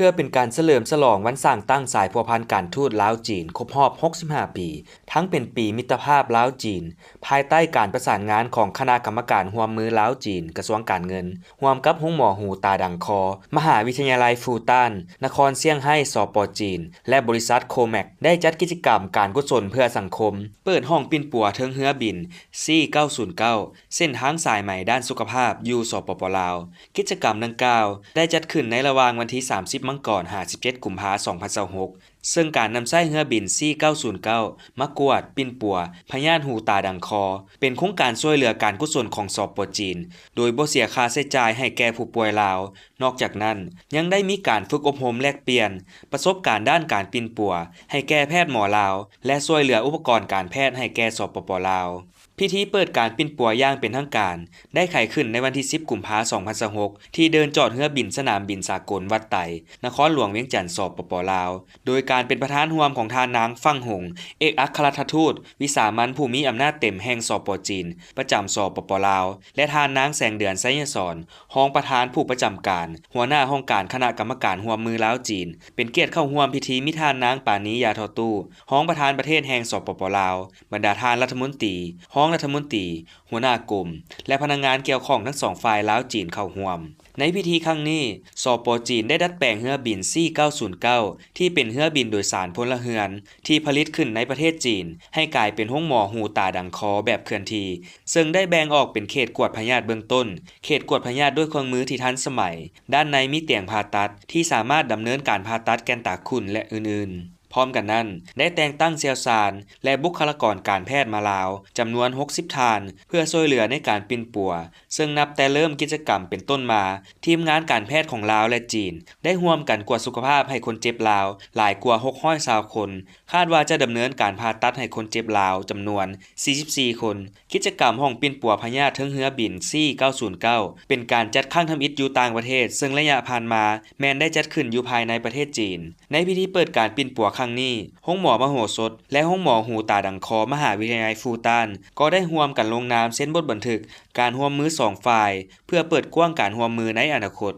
ພື່ອເປັນການສະເຫຼີມສະຫຼອງວັນສ້າງຕັ້ງສາຍພົວພັນການທູດລາວ-ຈີນຄົບຮອບຫົກສິບຫ້າປີ, ທັງເປັນປີມິດຕະພາບລາວ-ຈີນ, ພາຍໃຕ້ການປະສານງານຂອງຄະນະກຳມະການຮ່ວມມືລາວ-ຈີນ ກະຊວງການເງິນ, ຮ່ວມກັບໂຮງໝໍຫູຕາດັງຄໍ, ມະຫາວິທະຍາໄລຟູຕານ, ນະຄອນຊຽງໄຮ້ ສປ ຈີນ ແລະ ບໍລິສັດໂຄແມັກ ໄດ້ຈັດກິດຈະກຳການກຸສົນເພື່ອສັງຄົມ, ເປີດຫ້ອງປິ່ນປົວເທິງເຮືອບິນ ຊີ ເກົ້າສູນເກົ້າ ເສັ້ນທາງສາຍໄໝດ້ານສຸຂະພາບຢູ່ ສປປ ລາວ. ກິດຈະກຳດັ່ງກ່າວໄດ້ຈັດຂຶ້ນໃນລະຫວ່າງວັນທີສາມສິບມັງກອນ ຫາ ສິບເຈັດກຸມພາ ສອງພັນຊາວຫົກ ເຊິ່ງການນຳໃຊ້ເຮືອບິນ ຊີ ເກົ້າສູນເກົ້າ ມາກວດ, ປິ່ນປົວ ພະຍາດຫູຕາດັງຄໍ ເປັນໂຄງການຊ່ວຍເຫຼືອການກຸສົນຂອງ ສປ ຈີນ ໂດຍບໍ່ເສຍຄ່າໃຊ້ຈ່າຍໃຫ້ແກ່ຜູ້ປ່ວຍລາວ. ນອກຈາກນັ້ນ, ຍັງໄດ້ມີການຝຶກອົບຮົມແລກປ່ຽນປະສົບການດ້ານການປິ່ນປົວໃຫ້ແກ່ແພດໝໍລາວ ແລະ ຊ່ວຍເຫຼືອອຸປະກອນການແພດໃຫ້ແກ່ ສປປ ລາວ. ພິທີເປີດການປິ່ນປົວຢ່າງເປັນທາງການໄດ້ໄຂຂຶ້ນໃນວັນທີສິບ ກຸມພາ ສອງພັນຊາວຫົກ ທີ່ເດີ່ນຈອດເຮືອບິນສະໜາມບິນສາກົນວັດໄຕ, ນະຄອນຫຼວງວຽງຈັນ ສປປ ລາວ, ໂດຍການເປັນປະທານຮ່ວມຂອງທ່ານນາງ ຟັ່ງຫົງ ເອກອັກຄະລັດຖະທູດວິສາມັນຜູ້ມີອຳນາດເຕັມແຫ່ງ ສປ ຈີນ ປະຈຳ ສປປ ລາວ ແລະ ທ່ານນາງ ແສງເດືອນ ໄຊຍະສອນ ຮອງປະທານຜູ້ປະຈຳການ, ຫົວໜ້າຫ້ອງການຄະນະກຳມະການຮ່ວມມືລາວ-ຈີນ, ເປັນກຽດເຂົ້າຮ່ວມພິທີມີທ່ານນາງ ປານີ ຢາທໍ່ຕູ້ ຮອງປະທານປະເທດແຫ່ງ ສປປ ລາວ, ບັນດາທ່ານລັດຖະມົນຕີ, ຮອງລັດຖະມົນຕີ, ຫົວໜ້າກົມ ແລະ ພະນັກງານກ່ຽວຂ້ອງທັງສອງຝ່າຍລາວ-ຈີນເຂົ້າຮ່ວມ. ໃນພິທີຄັ້ງນີ້, ສປ ຈີນ ໄດ້ດັດແປງເຮືອບິນ ຊີ ເກົ້າສູນເກົ້າ ທີ່ເປັນເຮືອບິນໂດຍສານພົນລະເຮືອນທີ່ຜະລິດຂຶ້ນໃນປະເທດຈີນ ໃຫ້ກາຍເປັນໂຮງໝໍຫູຕາດັງຄໍແບບເຄື່ອນທີ່, ເຊິ່ງໄດ້ແບ່ງອອກເປັນເຂດກວດພະຍາດເບື້ອງຕົ້ນ, ເຂດກວດພະຍາດດ້ວຍເຄື່ອງມືທີ່ທັນສະໄໝ, ດ້ານໃນມີຕຽງຜ່າຕັດທີ່ສາມາດດຳເນີນການຜ່າຕັດແກ່ນຕາຂຸ້ນ ແລະ ອື່ນໆ. ພ້ອມກັນນັ້ນ, ໄດ້ແຕ່ງຕັ້ງຊ່ຽວຊານ ແລະ ບຸກຄະລາກອນການແພດມາລາວ ຈຳນວນຫົກສິບທ່ານ ເພື່ອຊ່ວຍເຫຼືອໃນການປິ່ນປົວ, ເຊິ່ງນັບແຕ່ເລີ່ມກິດຈະກຳເປັນຕົ້ນມາ, ທີມງານການແພດຂອງລາວ ແລະ ຈີນ ໄດ້ຮ່ວມກັນກວດສຸຂະພາບໃຫ້ຄົນເຈັບລາວຫຼາຍກວ່າຫົກຮ້ອຍຊາວຄົນ, ຄາດວ່າຈະດຳເນີນການຜ່າຕັດໃຫ້ຄົນເຈັບລາວຈຳນວນສີ່ສິບສີ່ຄົນ. ກິດຈະກຳຫ້ອງປິ່ນປົວພະຍາດເທິງເຮືອບິນ ຊີ ເກົ້າສູນເກົ້າ ເປັນການຈັດຄັ້ງທຳອິດຢູ່ຕ່າງປະເທດ, ເຊິ່ງໄລຍະຜ່ານມາແມ່ນໄດ້ຈັດຂຶ້ນຢູ່ພາຍໃນປະເທດຈີນ. ໃນພິທີເປີດການປິ່ນປົວຄັ້ງນີ້, ໂຮງໝໍມະໂຫສົດ ແລະ ໂຮງໝໍຫູຕາດັງຄໍມະຫາວິທະຍາໄລຟູຕານ ກໍໄດ້ຮ່ວມກັນລົງນາມເຊັນບົດບັນທຶກການຮ່ວມມືສອງຝ່າຍ ເພື່ອເປີດກວ້າງການຮ່ວມມືໃນອະນາຄົດ.